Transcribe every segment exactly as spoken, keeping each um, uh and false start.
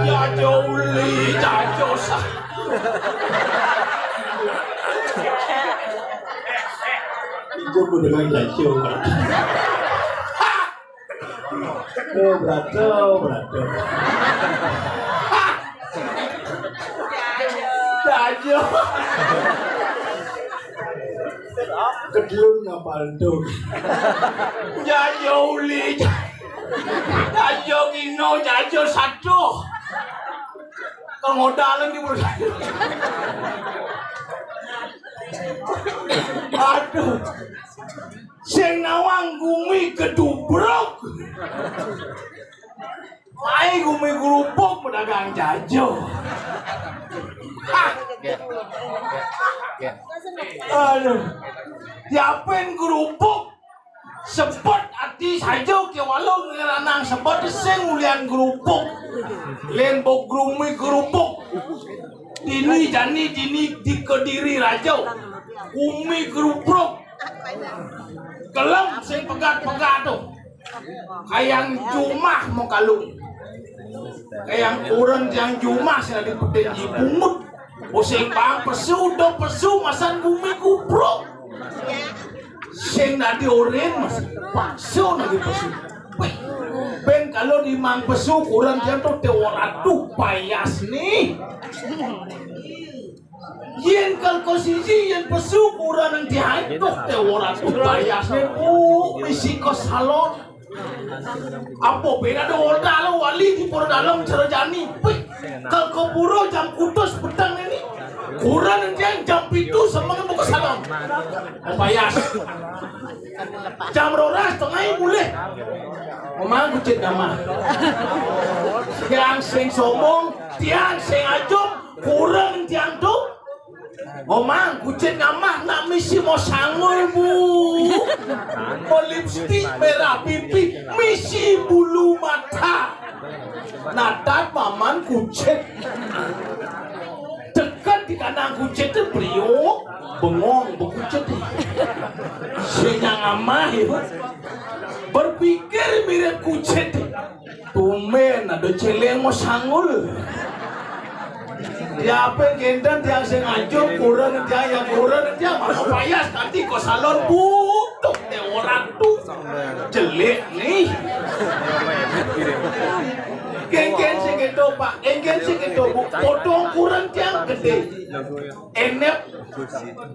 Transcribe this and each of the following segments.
Jajo uli, jajo sa. Ijo ku dengan jajo. Oh, berato, berato. Jajo. Kedulun ngapal dong. Jajo uli. Jajo gino, jajo satu. Kemodalan di bulu. Aduh. Sing nawang gumi gedubruk. Ai gumi gerupuk pedagang jajo. Hah. Aduh. Siapin gerupuk. Sebet ati sajo ke walau ngeranang sebet sing ulian gerupuk. Len bok gumi gerupuk. Dini jani dini di Kediri rajo. Gumi gerupuk. Kelem sing pegat-pegat tu. Kayang jumah mau kalung. Kayang kuren tiang jumah sing di peten ji bungut. Using bang pesu, do pesu, masan gumi kupruk. Sing dadi orin, mas, paksa lagi pesu. Weh, ben kalau di mang pesu, kuren tiang tu te ora tu payas nih. Yen kal ko siji, yen pesu kuren tiang tu te ora tu payas nih, bu, misi ko salon. Apa beda do ora lo wali di pura dalam cara jani. Weh, kal ko pura jam kutus petang ini. Kuren tiang jam pitu sama nemu ke salon. Payas. Jam roras tengah mulih. Omang kucit nama. Tiang sing sombong, tiang sing ajum, kuren tiang tu. Omang kucit nama nak misi mau sangul, bu. Mau lipstik merah pipi, misi bulu mata. Natat paman kucit. Tekan di kandang kucit tu beliau bengong bekucit. Sinyang amah ya. Berpikir mirip kucit. Tumben ada celeng mau sangul. Dia apa gendan tiang sing ajum kuren tiang yang kuren tiang mau payas nanti ko salon butuh te orang tu jelek nih. Genggen sing itu, Pak, genggen sing itu, Bu. Potong kuren tiang gede. Enep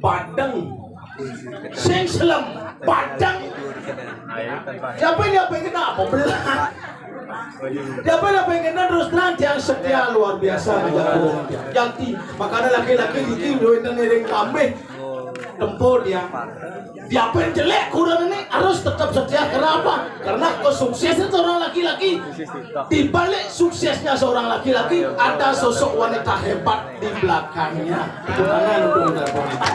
badeng. Sing selem badeng. Siapa yang apa yang kena apa belah? Siapa yang apa yang kena terus terang tiang setia luar biasa. Janti, makanya laki-laki gigi duit dan iring kambing. Tempo dia. Dia apa yang jelek kuren ini harus tetap setia. Kenapa? Karena kesuksesan seorang laki-laki, di balik suksesnya seorang laki-laki ada sosok wanita hebat di belakangnya. Tepuk tangan untuk wanita.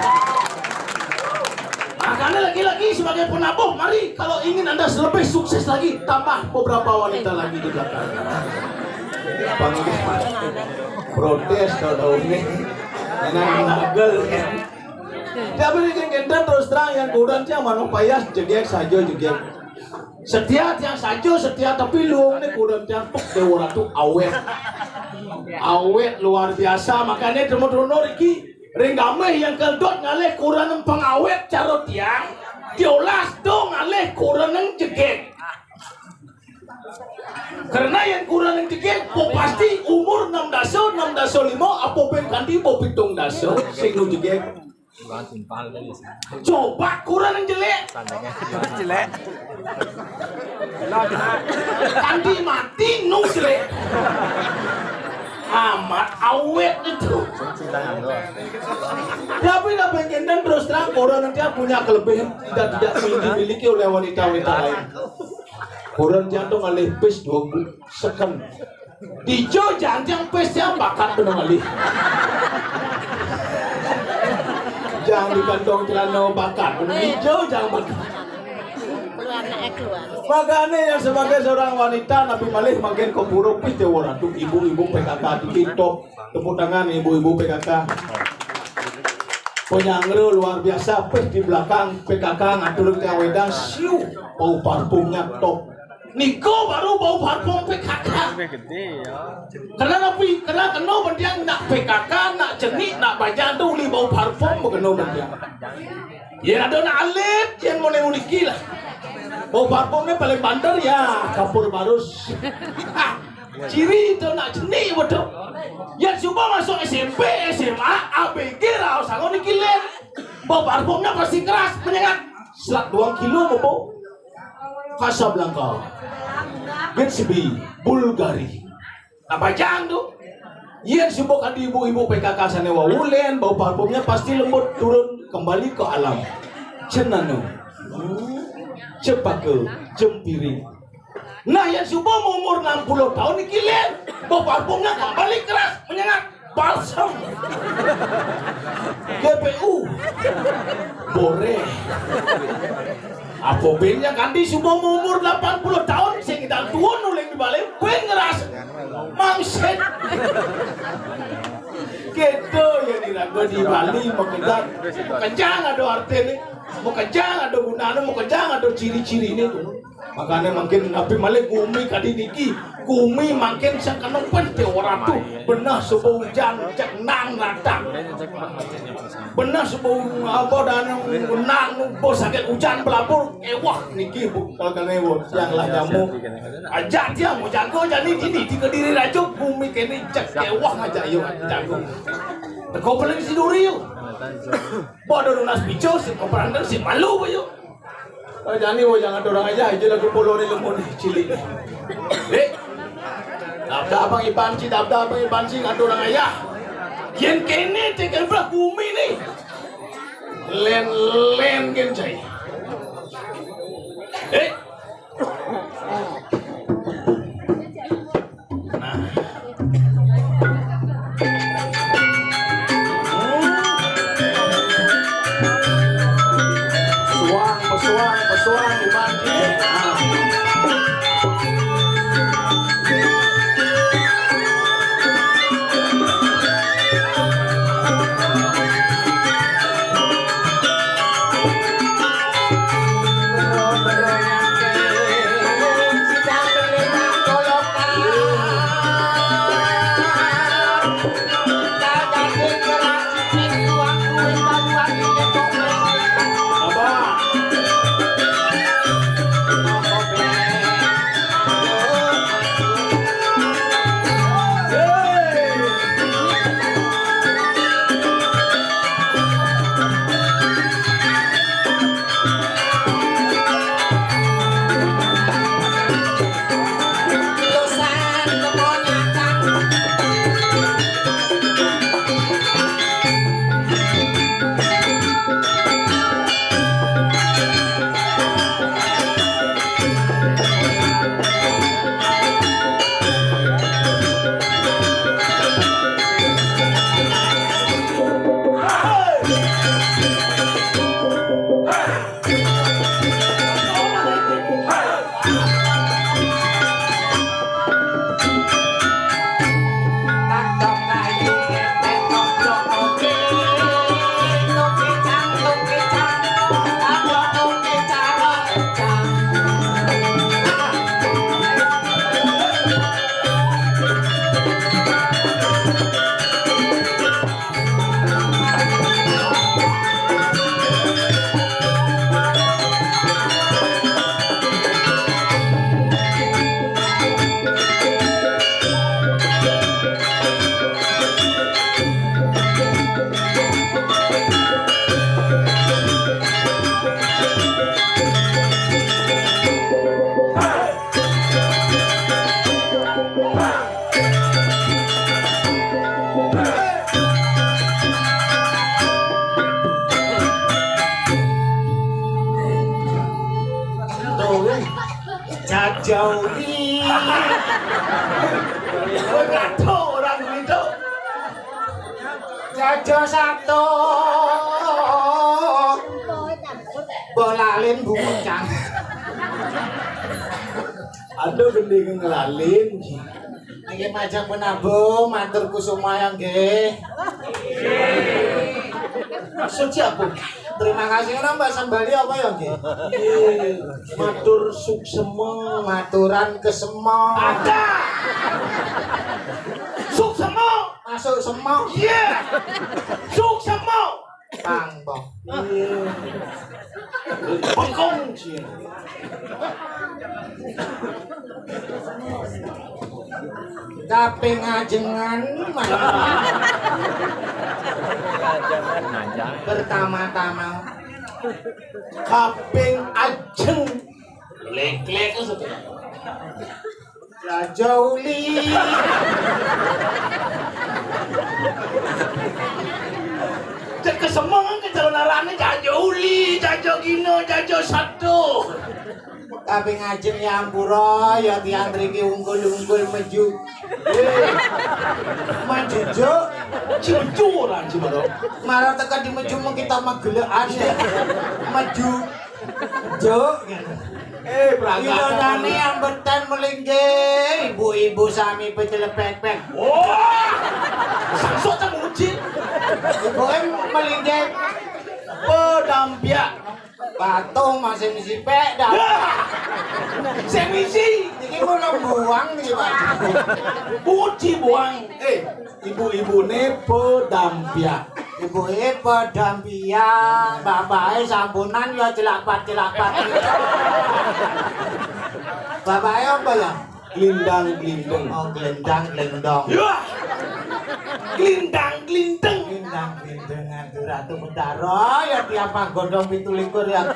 Makanya laki-laki sebagai penabuh, mari kalau ingin Anda lebih sukses lagi, tambah beberapa wanita lagi di belakang. Protes kalau ini. Enak ngagel. Tapi ini kan kita terus terang yang kuren tiang manuk payas jegek saja jegek. Setia tiang saja setia, tapi luung ni kuren tiang pek dewa ratu awet. Awet luar biasa, makanya demo-demo iki ring gameh yang keldot ngalih kuren pengawet cara tiang. Diolas do ngalih kuren jegek. Karena yang kuren jegek, po pasti umur enam dasa, enam dasa lima, apa ben kanti po pitung dasa, sing nu jegek. Coba kuren yang jelek. Jelek. Kanti mati nu jelek. Amat awet itu. Tapi lah pengen dan terus terang kuren yang dia punya kelebihan tidak tidak dimiliki oleh wanita-wanita lain. Kuren jantung ngalih pis dua second. Dijo janjang pes yang bakat bener ngalih. Jang di kantong celana bakat, hijau jang bakat. Keluar, nak keluar. Makanya yang sebagai seorang wanita, napi malih mangkin kepuru pih dewa ratu, ibu-ibu P K K di top. Tepuk tangan ibu-ibu P K K. Penyanggra luar biasa, pih di belakang P K K ngatur tiang wedang, siu, bau parfumnya top. Niko baru bau parfum P K K. Karena napi, karena kena bentiang nak P K K, nak cenik, nak bajang tu uli bau parfum bekena bentiang. Ya ada nak alit, yang mau nemu niki lah. Bau parfumnya paling banter ya, kapur barus. Ciri tu nak cenik betul. Ya cuba masuk S M P, S M A, A B G, raos sangon niki len. Bau parfumnya pasti keras, menyengat. Selat dua kilo bau. Casablanca, Gatsby, Bulgari. Nah, bajang tu. Yen suba kadi ibu-ibu P K K sane wau len, bau parfumnya pasti lembut turun kembali ke alam. Cenana. Cepaka, jempiring. Nah, yen suba umur enam puluh tahun niki len, bau parfumnya kembali keras, menyengat. Balsem. G P U. Boreh. Apa bennya kanti suba umur delapan puluh tahun, sing idan tuun uling di bale, ben ngeras. Mangsit. Gitu ya, diraga di Bali, makejang. Makejang ada artine, makejang ada gunane, makejang ada ciri-cirine. Makanya mungkin napi malih gumi kadi niki, gumi mungkin sakana pente ora tu, benah suba ujan cek nang rata. Benah suba apa dan nang bos sakit ujan pelabur, ewah niki bu, kalau kena ewah, yang lah nyamu. Aja dia mau jago jani dini di Kediri Rajuk, gumi kene cek ewah aja yo jago. Teko paling si duri yo. Bodoh nunas bicu, si koperandan si malu yo. Oh, jani, woi, jangan dorang aja, aja lagu polo ni lemu ni, cilik ni. Eh, dabda abang Ipan si, dabda abang Ipan si, ngan dorang aja. Yen kene tekan belah bumi ni. Len, len ken cai. Eh. Nah. Pesuang, pesuang, pesuang di panci. Nah. Jajau ni. Orang tu, orang itu. Jajau satu. Aduh, gending ngelalin. Niki majeng penabuh, matur kusumaya nggih. Maksud siapa? Terima kasih, ora Mbak Sambali apa ya nggih? Nggih. Matur suksema. Maturan kesema. Ada. Suksema. Masuk semok. Iya. Suksema. Pang, pang. Iya. Bengkong, Cin. Kaping ajengan, Mas. Pertama-tama. Kaping ajeng. Lek-lek, Jaja Uli. Cek kesemeng ke calon arane Jaja Uli, Jaja Gino, Jaja Satu. Tapi ngajeng ya ampura, ya tiang riki ungkul-ungkul meju. Eh, mejujuk. Cimeju ora, Cimaro. Marang teka di meju mung kita magelekan ya. Meju. Juk. Eh, berangkat. Yunani ambetan melinggih, ibu-ibu sami pecelepek-pek. Wah, sangso temuji. Ibu em melinggih. Pedampiak. Patung masih misi pek dah. Ya. Sing misi. Iki mau buang nih, Pak. Puji buang. Eh, ibu-ibune pedampiak. Ibuke pedampiak, bapake sampunan ya celapat-celapat. Bapake apa ya? Glindang glindeng. Oh, glendang glendong. Ya. Glindang glindeng. Glindang glindeng, aduh, Ratu Betara ya, tiang panggodong pitu likur ya.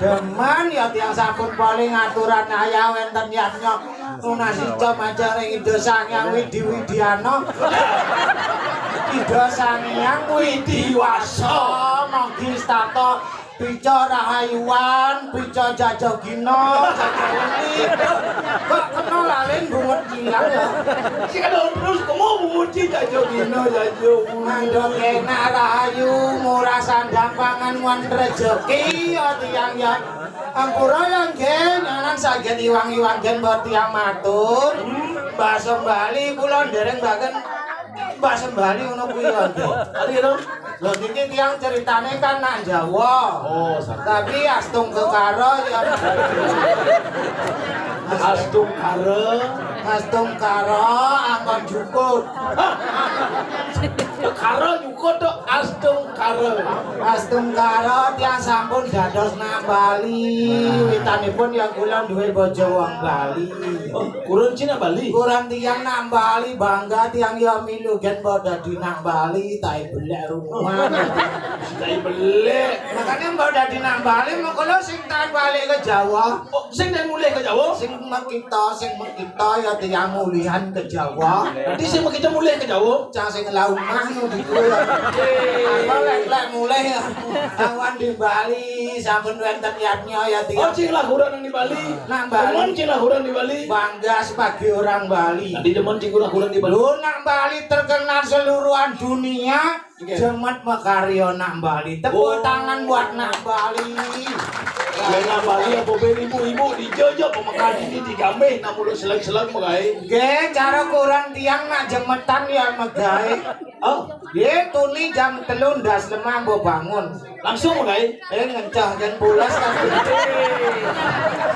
Demen ya, tiang sampun paling aturan ayah wenten yatnya. Tunas ijo majar ing Ida Sang Hyang Widi Widiana. Ida Sang Hyang Widi Wasa, manggi stata pica rahayuan, pica jajagina, jajagini. Kok kena lalen bungut cilang ya. Sing ada terus kamu memuji jajagina, jajagini. Mandok enak rahayu, murah sandang pangan wan rejeki ya tiang ya. Ampura ya nggih, nyanan saged iwang-iwang nggih mbok tiyang matur. Mbah Sembali kula ndereng mbaken Mbah Sembali ngono kuwi ya nggih. Tadi lho. Lho niki tiyang ceritane kan nak Jawa. Oh, sa- Tapi Astungkara ya. Astungkara. Astungkara angkon jukut. Karo nyukut tok Astungkara. Astungkara tiyang sampun dados nak Bali. Witanipun ya kula duwe bojo wong Bali. Oh, kurun Cina Bali. Kurun tiyang nak Bali bangga tiyang ya milu gen mbok dadi nak Bali, tai belek rumah. Tai belek. Makanya mbok dadi nak Bali, mengkono sing tak balik ke Jawa. Oh, sing dan mulih ke Jawa? Sing mekita, sing mekita ya tiyang mulihan ke Jawa. Nanti sing mekita mulih ke Jawa? Cang sing lau mah nu diku ya. Apa lek-lek mulih ya. Awan di Bali, sampun wenten yatnya ya Oh, tiyang. Cing lahuran di Bali. Nang Bali. Temen cing lahuran di Bali. Bangga sebagai orang Bali. Tadi temen cing lahuran di Bali. Lu nak Bali terkenal seluruhan dunia. Oke. Jemet makarya nak Bali. Tepuk Oh. tangan buat nak Bali. Ya, nak Bali apa ben ibu-ibu dijojo pemekar ini digambeh nak mulut selek-selek megai. Nggih, cara kurang tiang nak jemetan ya megai. Oh, nggih tuni jam telu ndas lemah mbok bangun. Langsung megai. Eh, ngencah jan pulas kan.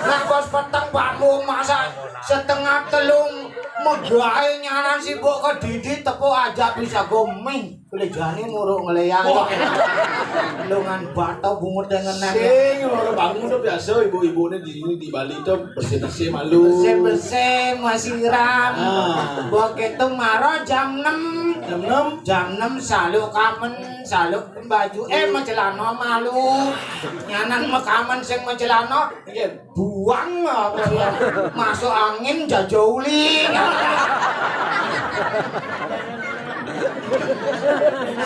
Nak bos peteng bangun masa setengah telu megai nyanan sibuk ke didi tepuk aja bisa goming. Kulejane muruk ngeleyang. Wah. Lungan bato bungut dengan nang. Sing ora bangun tuh biasa ibu-ibu ini di, di Bali tuh bersih-bersih malu. Bersih-bersih, masiram. Ah. Mbok ketu maro jam enam. Jam enam. Jam enam saluk kamen, saluk baju, eh, macelana malu. Nyanan mekamen sing macelana, Nggih. buang apa ya? Masuk angin jajauli.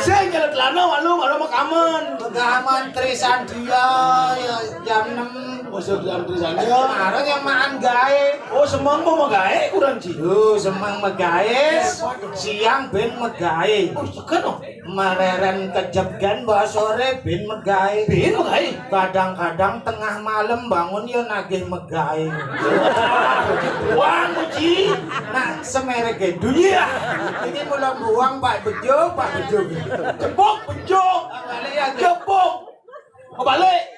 Sing nyelek lanang malu karo makamen. Makamen Trisandia ya jam enam. Masa jam Trisandia? Karo yang makan gawe. Oh, semeng mau megawe kurang ji. Lho, semeng megawe. Siang ben megawe. Oh, segen oh. Mereren kejebgan bawa sore ben megawe. Ben megawe. Kadang-kadang tengah malam bangun ya nagih megawe. Wah, muji. Nah, semerek gedung. Iya. Ini mulai buang Pak Bejo, Pak Bejo. Jebok Bejo. Balik ya, jebok. Mau balik.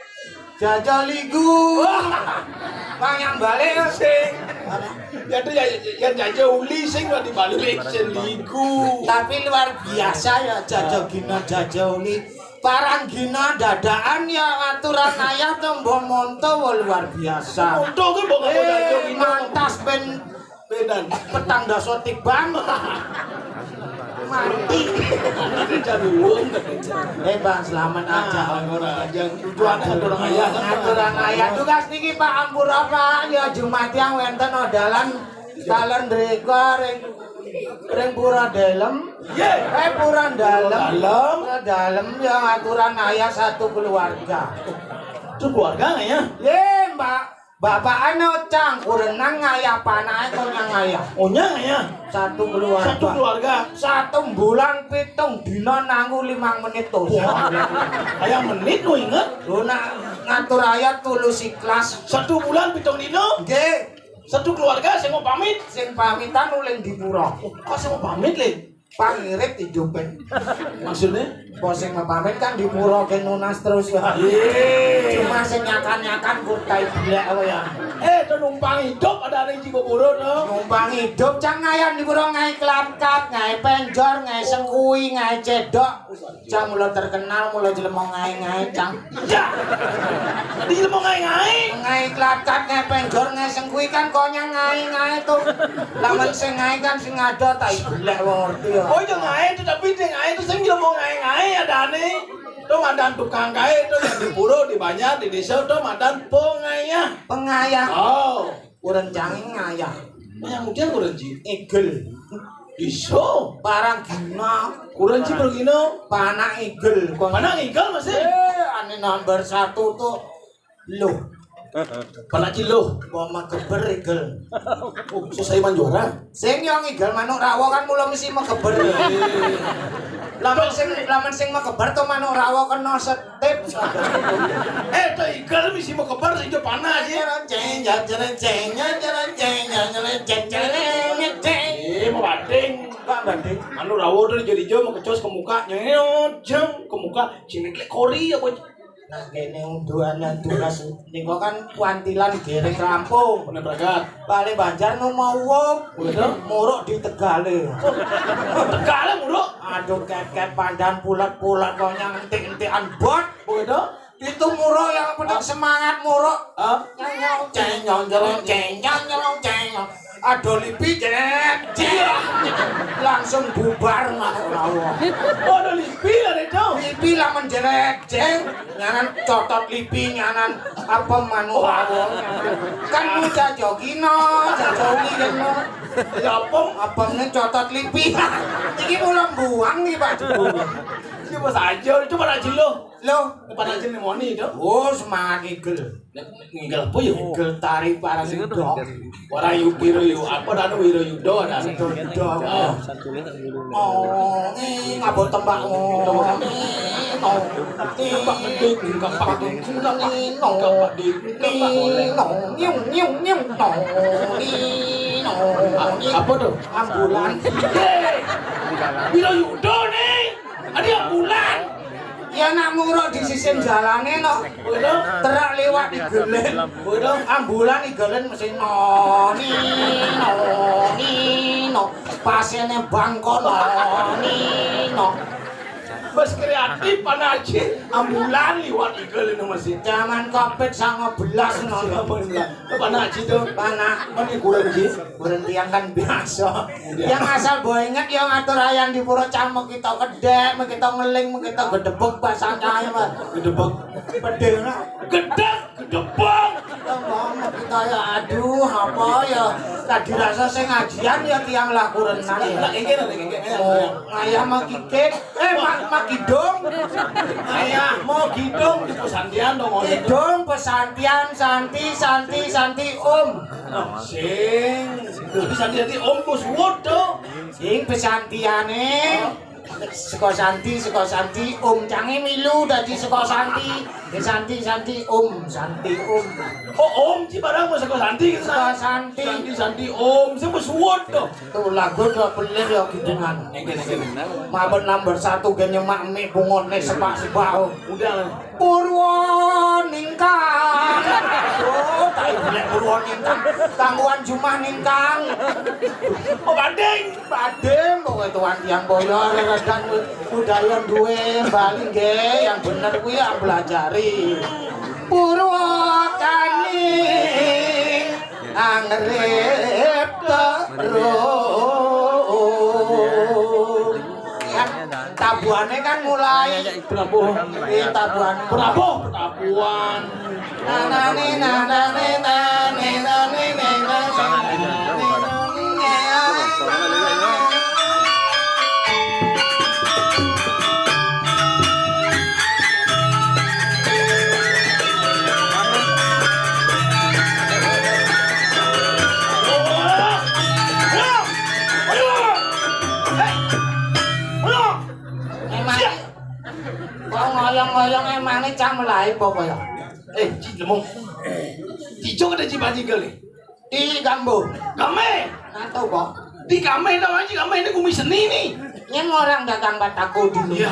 Jajal ligu. Wah. Bang yang balik ya. Sing. Ya tuh ya, ya jajal uli sing lah dibalik sing ligu. Tapi luar biasa ya jajal gina jajal uli. Parang gina dadaan ya aturan ayah tuh mbok monto wah luar biasa. Monto ki mbok ngapa jajal gina. Mantas ben Bedan. Petang dasa tiban. Mati. Jangan. Eh, Bang, selamat aja. Ah, ora aja. Tujuan aturan ayah. Aturan ayah tugas niki Pak ampura Pak. Ya Jumat yang wenten odalan taler ndrika ring ring pura dalem. Iya. Eh, pura dalem. Dalem. Pura dalem ya aturan ayah satu keluarga. Itu keluarga nggak ya? Ye, Mbak. Bapakane cangkurenang ngayah panake konyang ngayah. Oh, nyang ngayah. Satu keluarga. Satu keluarga. Satu bulan pitung dina nanggu limang menit to. Wah, kayak menit lo inget. Lo nak ngatur ayat tulus ikhlas. Satu bulan pitung dina? Nggih. Satu keluarga sing mau pamit. Sing pamitan uling dipura. Oh, kok sing mau pamit, Le? Pangirit hidupe. Maksudnya? Kok sing mau pamit kan dipura ke nunas terus ya. Iya. Cuma sing nyakan-nyakan kutai belek apa ya. Eh, to numpang hidup ada ning Cibubur to. Numpang hidup cang ngayan dipura ngai kelatkat, ngai penjor, ngai sengkui, ngai cedok. Cang mula terkenal, mula jelema ngai-ngai, cang. Ya. Di jelema ngai-ngai. Ngai kelakat, ngai penjor, ngai sengkui kan konyang ngai-ngai to. Lamun sing ngai kan sing ada tai belek wong ngerti ya. Oh iya ngai to, tapi sing ngai to sing jelema ngai-ngai adane. To madan tukang kae to yang di pura, di banjar, di desa to madan pengayah. Pengayah. Oh. Urang jange ngayah. Yang muda urang ji. Igel. Iso. Parang gina. Urang ji pergina. Panak igel. Panak igel masih. Eh, ane nomor satu tuh. Loh. Panak ji loh. Mau mageber igel. Oh, susah iman juara. Sing yang igel manuk rawa kan mula mesti mageber. Lamun sing lamun sing mageber tuh manuk rawa kena set Tip. Eh, to igel mesti mau kebar sing panas ya. Jereng ceng, jereng ceng, jereng ceng, jereng ceng, jereng ceng. Eh, mau banding. Pak banding. Anu rawo tuh jadi hijau mau kecos ke muka, nyot jeng ke muka, sini klik kori apa? Nah, kene unduan yang tugas niku kan kuantilan gerek rampung. Bener banget. Balik Banjar no mau wong. Begitu. Muruk di Tegale. Tegale muruk. Aduh keket pandan pulat-pulat kok yang entik-entikan bot. Begitu. Itu muruk yang penting semangat muruk. Hah? Cenyong, cenyong, cenyong, cenyong, cenyong. Ada lipi, jrek, jrek. Langsung bubar manuk rawa. Oh, ada lipi lah itu. Lipi lah menjerek, jeng. Nyanan cotot lipi, nyanan apa manuk rawa. Kan mu jajogino, jajogi kan mu. Ya apa? Apa nih cotot lipi? Iki pulang buang nih Pak. Ini bos aja, itu pada jelo. Lo, pada aja nih moni itu. Oh, semangat igel. Nggih apa ya? Gel tari parang yuda. Ora yu piro yu apa anu wira yuda anu. Yuda. Oh, ngabot tembak. Oh, no. Tembak gedhe, tembak gedhe, tembak gedhe, tembak gedhe. Nino, nyung, nyung, nyung, no. Nino. Apa tuh? Ambulan. Wira yuda nih. Ada ambulan. Ya nak muruk di sisin jalane no. Terak liwat igelen. Ambulan igelen mesti noni noni no. Pasiene bangko noni no. Wes kreatif Pak Haji, ambulan liwat igelen mesti. Zaman covid sangat belas no. Apa nak Haji tuh? Panak. Meni kurang Haji. Berhenti yang kan biasa. Iya. Yang asal bawa inget yang atur ayan di pura cang mau kita kedek, mau kita ngeling, mau kita gedebek bahasa kaya Pak. Gedebek. Pedhe no. Gedeg, gedebong. Ngomong kita ya, aduh, apa ya? Tadi rasa sing ngajian ya tiang lah kurenan ya. Lah, iki lho, iki, iki, iki. Oh, ngayah mau kikit, eh, ma-, mau kidung. Ngayah mau kidung di pesantian dong, Om. Kidung, pesantian, santi, santi, santi, om. Oh, sing. Pesantian, santi, om, bos, wodo. Sing pesantiane. Seko santi, seko santi, om cange milu dadi seko santi. Ya santi, santi, om, santi, om. Oh, om ci barang mau seko santi gitu. Seko santi. Santi, santi, om. Saya mau suwon tuh. Tuh lagu tuh bener ya gitu kan. Nggih, nggih, nggih. Mabon nomor satu gene mak mik bungone sepak-sepak. Udah lah. Purwa ningkang. Oh, tak boleh purwa ningkang. Tangguhan jumah ningkang. Oh, banding. Badhe pokoke tuan tiyang boyo reredan budaya duwe Bali nggih, yang bener kuwi ya pelajari. Purwakani angrip terus. Kan tabuhane kan mulai. Prabu. Eh, tabuhan. Prabu. Tabuhan. Emang kok ngoyong-ngoyong emane cah mulai apa kaya? Eh, Ci Lemong. Ci Jong ada Ci Panji kali. Di Gambo. Kame. Nggak tahu kok. Di Kame, namanya Ci Kame ini gumi seni nih. Yang orang dagang batako dulu. Iya.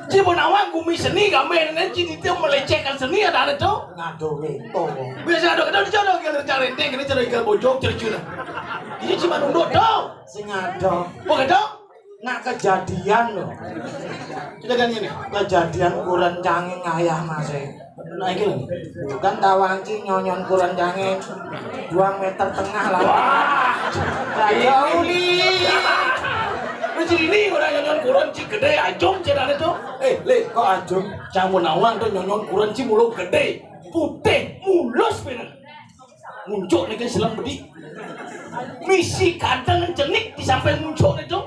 Ci Bonawa gumi seni, Kame ini Ci Titi melecehkan seni ada ada tuh. Ngaduh itu. Biasa ada kita dicoba kita cari renteng, kita cari ikan bojok, cari cuna. Ini cuma nunduk tuh. Sing ada. Oh, gitu? Nak kejadian loh. Kejadian ini. Kejadian kuren canging ayah masih. Nah, iki lho. Kan tawang ci nyonyon kuren canging dua meter tengah lah. Wah. Lah, ya uli. Lu ci ini ora nyonyon kuren ci gede, ajung cerane tuh. Eh, Le, kok ajung? Cang Munawang tuh nyonyon kuren ci mulo gede, putih, mulus bener. Muncuk niki selem bedik. Misi kadang cenik disampai muncuk itu.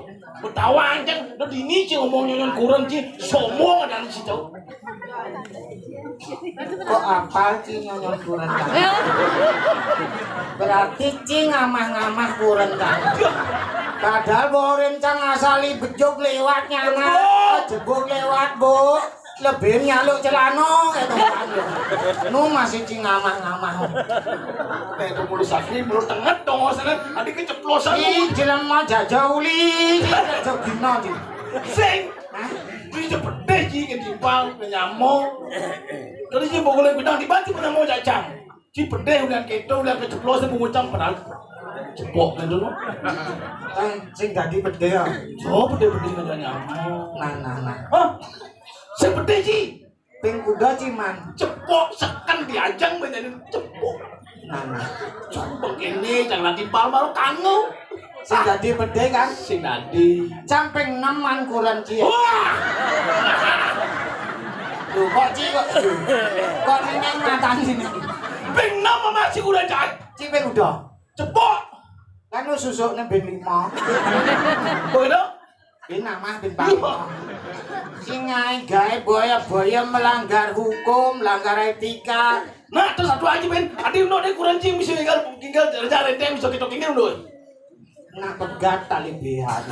Betawa ancen, lo dini ci ngomong nyonyon kuren ci, sombong ada di situ. Kok apal ci nyonyon kuren? Berarti ci ngamah-ngamah kuren kan. Padahal boren cang asali bejuk lewat nyana. Jebuk lewat, Bu. Lebih nyaluk celana gitu kan. Nu masih ci ngamah-ngamah. Nek mulus sakit, mulus tenget dong, sana. Adi keceplosan. Ih, jelema jajah uli, jajah gina di. Sing. Hah? Ini cepet deh, Ci, ketimbang, nyamuk. Tadi Ci, boleh bilang dibantu pernah mau jajang. Ci pedih ulian keto, ulian keceplosan, pengucang padahal cepok kan dulu. Eh, sing dadi pedih ya. So pedih-pedih kan nyamuk. Nah, nah, nah. Hah? Sing pedih, Ci. Ping kuda, Ci, man. Cepok seken diajang menjadi cepok. Nah, nah. Cepok ini jangan timpal malu kangu. Sing dadi pedih kan? Sing dadi. Cang ping enam man kuren, Ci. Wah. Lho, kok, Ci, kok, kok nengeng matane ini? Ping enam masih kuren, Cak. Ci ping udah. Cepok. Kan lu susukne ben lima. Kok itu? Ben namah ben pang. Iya. Sing ae gawe boya-boya melanggar hukum, melanggar etika. Nah, terus satu aja, Ben. Adi uno deh kuren ci bisa tinggal, tinggal jalan-jalan, bisa kita tinggal uno. Nak pegat tali B H.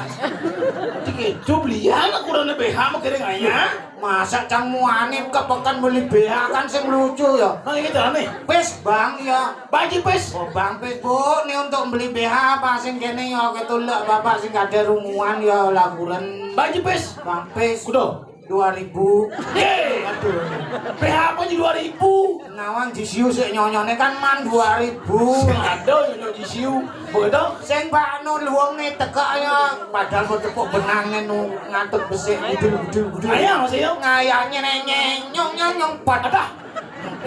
Dikejo belian aku rene B H mau kering aja. Masa cang muani ke pekan beli B H kan sing lucu ya. Nah, ini jalan nih. Pis, Bang, ya. Bagi pis. Oh, Bang Pis, Bu, ini untuk beli B H apa sing kene ya, ketulak Bapak sing gak ada rumuan ya, laguran. Bagi pis. Bang Pis. Kudo. Dua ribu. Yeay. Aduh. B H apa aja dua ribu? Nawang jisiu sik nyonyone kan man dua ribu. Sing ada nyonyo jisiu. Begitu? Sing Pak Nur luwung nih teka ya, padahal mau tepuk benangnya nu ngantuk besik gudul, gudul, gudul. Ayo, Mas, ayo. Ngayahnya nenyeng, nyong, nyong, nyong, pat. Ada.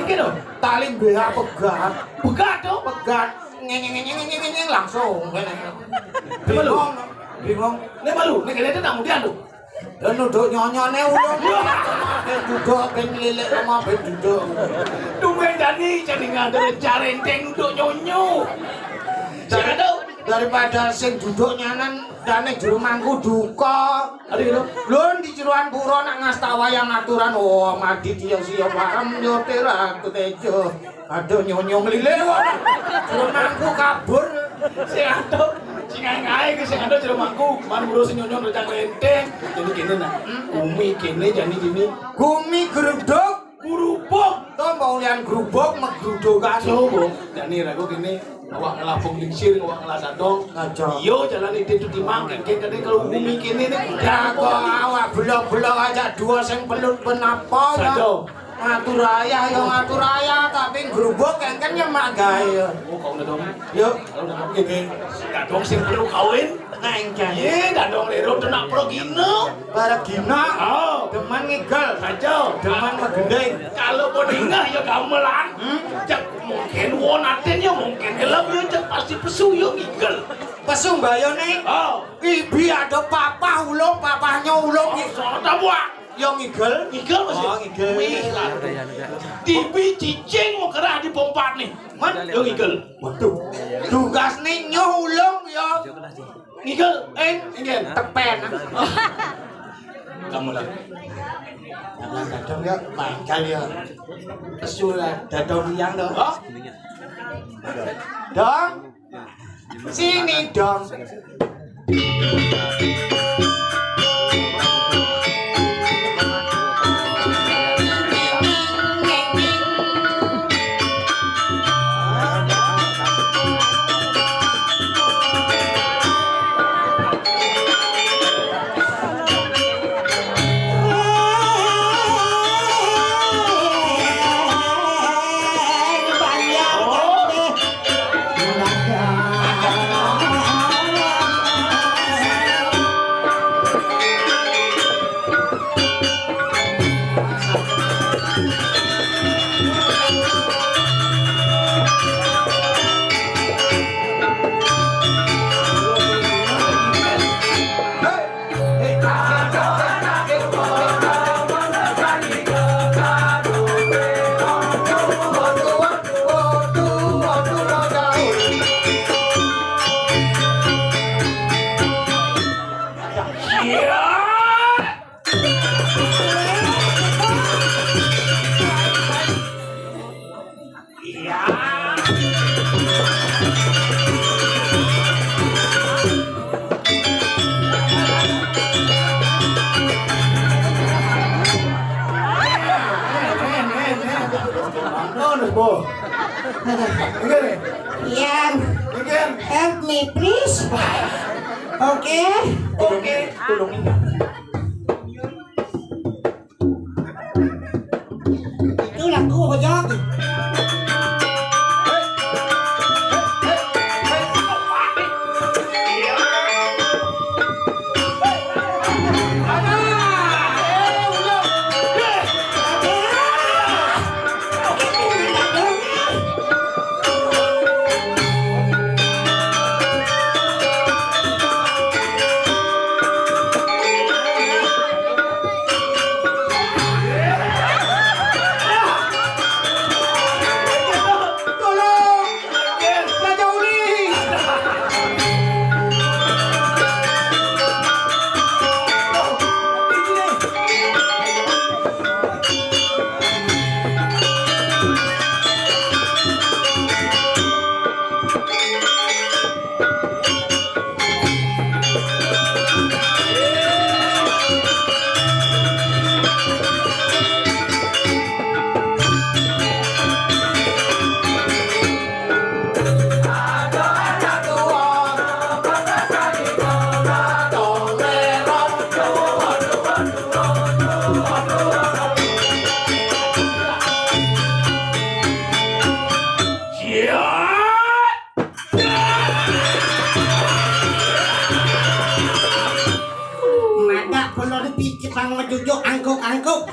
Iki lho. Tali B H pegat. Pegat tuh. Pegat. Ngenyeng, ngenyeng, ngenyeng, ngenyeng, langsung. Ini malu. Bingung. Bingung. Ini malu. Ini kalian tuh nak mudian tuh. Lha nuduk nyonyone ulun. Ben duduk, ben lilik, lemah, ben duduk. Tumben jani, jani nganter jarenteng nuduk nyonyo. Sing ado. Daripada sing duduk nyanan, dane jero mangku duka. Ade gitu. Lho, di jeroan pura nak ngasta wayang aturan, oh, madit ya siya paham yo terak tejo. Aduh, nyonyong lile kok. Jero mangku kabur. Sing ado, sing ae-ae ku sing ado jero mangku. Man ngurus nyonyong ndang lenteng. Jadi kene nah. Gumi kene jani kene. Gumi geruduk. Gurubuk. To mbok ulian grubuk megrudukan. Coba. Jani ra kok kene awak ngelabung lingsir, awak ngelasadong. Aja. Iyo, jalan itu tuh timang, kengkeng kene kalau gumi kene nih. Ya kok awak belok-belok aja dua sing pelut penapa ya? Sado. Ngatur ayah ya ngatur ayah, tapi grubuk kengkeng ya mak gawe ya. Oh, kau udah dong. Yuk. Kalau udah dong, gitu. Dadong sing perlu kawin. Nengkeng. Ye, dadong lero denak pro gino. Para gino. Oh. Demen ngigel. Saja. Demen megending. Kalau pun ingat ya gamelan. Hmm? Cek mungkin won aten ya mungkin gelap ya cek pasti pesu ya ngigel. Pesu mbayone. Oh. Ibi ada papah ulung, papahnya ulung. Oh, sono tabuak. Ya ngigel. Ngigel, Mas? Oh, ngigel. Wih, lah. Tibi cicing mau kerah di pompat nih. Man, ya ngigel. Waduh. Tugas nih nyuh ulung ya. Ngigel. Eh, ngigel. Tepen. Kamu lah. Dadong ya, mangkal ya. Pesu lah, dadong yang dong. Oh? Dong. Sini dong. Iya. Ampun, Bo. Ini nih. Yan, Ini. Help me, please. Oke. Oke. Tolong. Itu lagu apa, Jok? Madak peluru picit bang mejujuk angkuk-angkuk.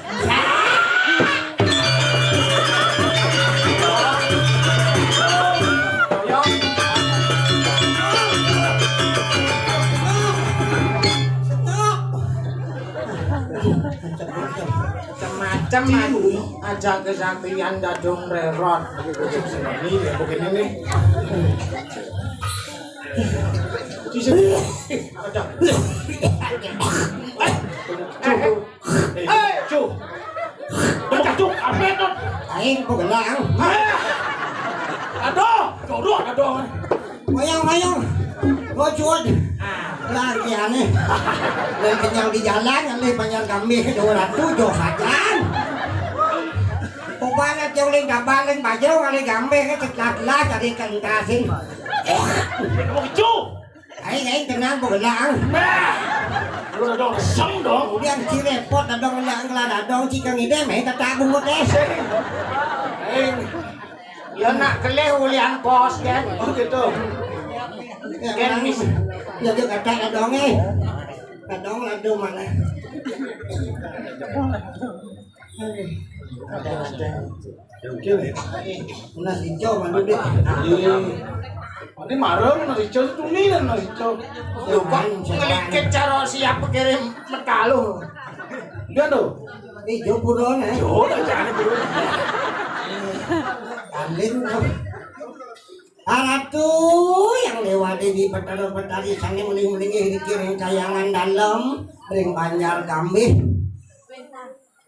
Stop. Macem-macem aku ajak kesaktian dadong rerot. Ini ya, begini nih. Ada. Eh, eh, eh, Cuk. Cuk, apa itu? Aing pegelang. Aduh, jorok, aduh. Mayang, mayang. Bocor. Lagi aneh. Dan kenyang di jalan, aneh banyak kambing dua ratus, jauh sajan. Pokoknya jauh ling kabaling baju, kali kambing, ceklak-ceklak, cari kentasin. Emang Cuk. Aing, aing tenang, begelang. Nah, lu dong, sem dong. Kemudian si repot, dadong, dadong, dadong, si kang ide, main tata bungut, eh. Aing. Ya nak kelih ulian pos kan. Oh gitu. Ya, kan mis. Ya dia kata dadong, eh. Dadong lado mana? Ada, ada. Ya, oke deh. Unas ijo malu deh. Iya. Ini marem, unas ijo itu tuminan, unas ijo. Lho, kok ngelikit cara siap kirim metalu. Dia tuh. Ijo purone. Yo, jangan dulu. Kambing. Aratu yang lewat di petara-petari sane mending-mending dikirim kayangan dalam ring Banjar Gambih.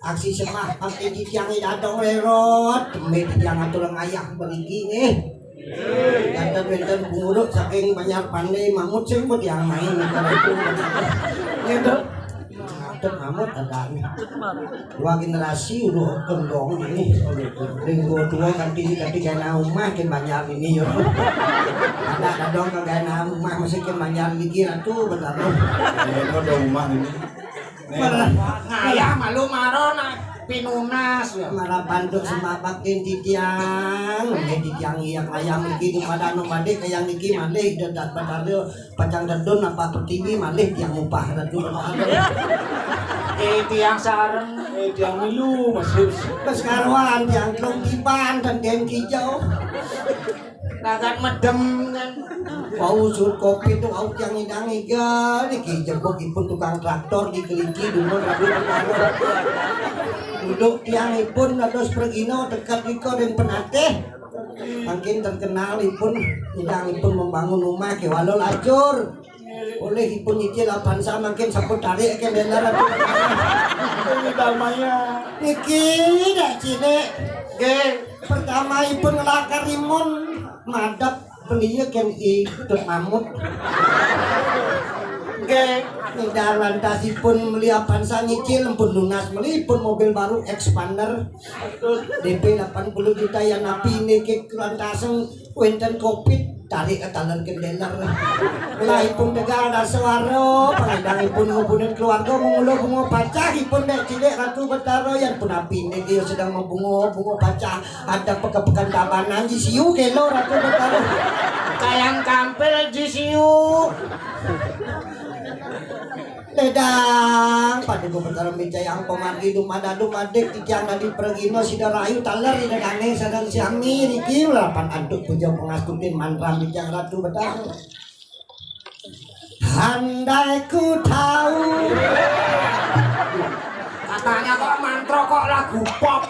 Aksi semah pakai titiang dadong rerot, tembe titiang atur ngayah berigi nih. Kata benten pengurut saking Banjar Pandai, mamut sing buat yang main, bukan itu. Gitu. Ngadep mamut ada nih. Dua generasi udah kendong ini. Ring dua tua ganti ini ganti gaya rumah kin Banjar ini yo. Ada dadong ke gaya rumah masih kin Banjar gigi ratu betul. Ini udah rumah ini. Marah. Ngayah malu maro nak pinunas ya. Marah bantuk semabak kin titiang. Nggih titiang iya kayang niki kepada anu balik kayang niki malih dedak betara pacang dedun apa pertiwi malih tiang upah ratu betara. Eh tiang sareng, eh tiang milu masih. Pas karuan tiang telung tiban dan den kijau. Lagat medem kan. Wau sut kopi tuh au tiang idang iga niki jebok ipun tukang traktor di Kelinci dumun rabu. Duduk tiang ipun dados pregino dekat iko dan penatih. Mangkin terkenal ipun idang ipun membangun rumah ke walau lacur. Oleh ipun nyicil Avanza mangkin sampun tarik ke dealer. Ini damanya. Niki dak cilik. Nggih. Pertama ipun ngelakar rimun madep beliau kan ikut mamut. Nggih. Nida lantas ipun meli Avanza nyicil ipun lunas meli ipun mobil baru Xpander. D P delapan puluh juta yang napi ini ke lantasan wenten covid tarik ke taler ke dealer. Lah ipun tegal dan suara pangidang ipun ngubunin keluarga mengulo bunga pacah ipun dek cilik ratu betara yang pun api ini dia sedang membunga bunga pacah. Ada peke-peken tabanan di siu kelo ratu betara. Kayang kampil di siu. Ledang, paduka Betara micayang pamargi dumada dumadik titiang dadi pragina sida rayu taler ida dane sareng sami niki lalapan antuk puja pangastutin mantra titiang Ratu Betara. Andai ku tahu. Katanya kok mantra kok lagu pop.